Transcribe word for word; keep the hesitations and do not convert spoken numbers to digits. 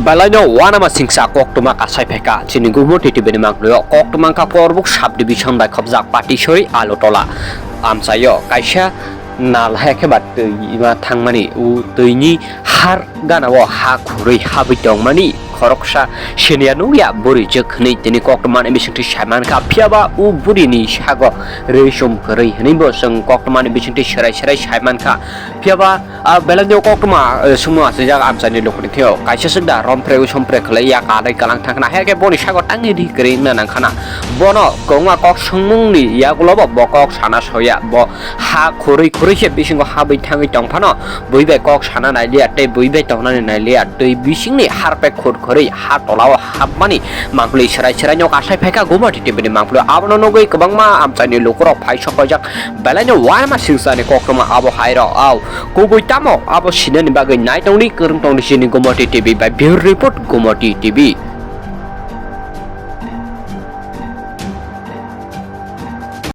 Belaino uanama singsa koktwma kasai phaikha chini Gumoti T V ni mangpilio. Koktwma wngkha Korbuk sub division bai khobjak Patisori Alutola amchaio kaisa nal hai khe ba twi ma thangmani, u twini har ganao ha khurui habwi tongmani khoroksa senior nukya bwrwi jwk hwnwi tini koktwmani bisingtwi saimankha. Phiyaba u bwrwini sago rwi chum kwrwi hwnwibo chwng koktwmani bisingtwi serai serai saimankha. Phiyaba a belai no koktwma, eh, sumung achaijak amchaini lukurokni theo. Kaisa swk da romphre usomphre khlai ya, kanwi kalang thangkhana, hai khe boni sago tangwi ri kwrwi wngna nangkhana. Bono kwbangma kok swngmungni yagulobo bo kok sana soya, bo ha khurui khurui se bisingo habwi thangwi tongphano, bui bai kok sana nailiya tei bui bai tongnani nailiya, twi bisingni harpek khur khurui ha tolao hapmani mangpili serai serai no kasai phaikha Gumoti T V ni mangpilio. Abono nugwi kwbangma amchaini lukurok phai sok paijak. Belaino uanama singsani koktwma abo hai rok au. Kubui tamo abo sinani bagwi nai tongdi, kwrwng tongdi chini Gumoti T V bai Bureau Report Gumoti T V.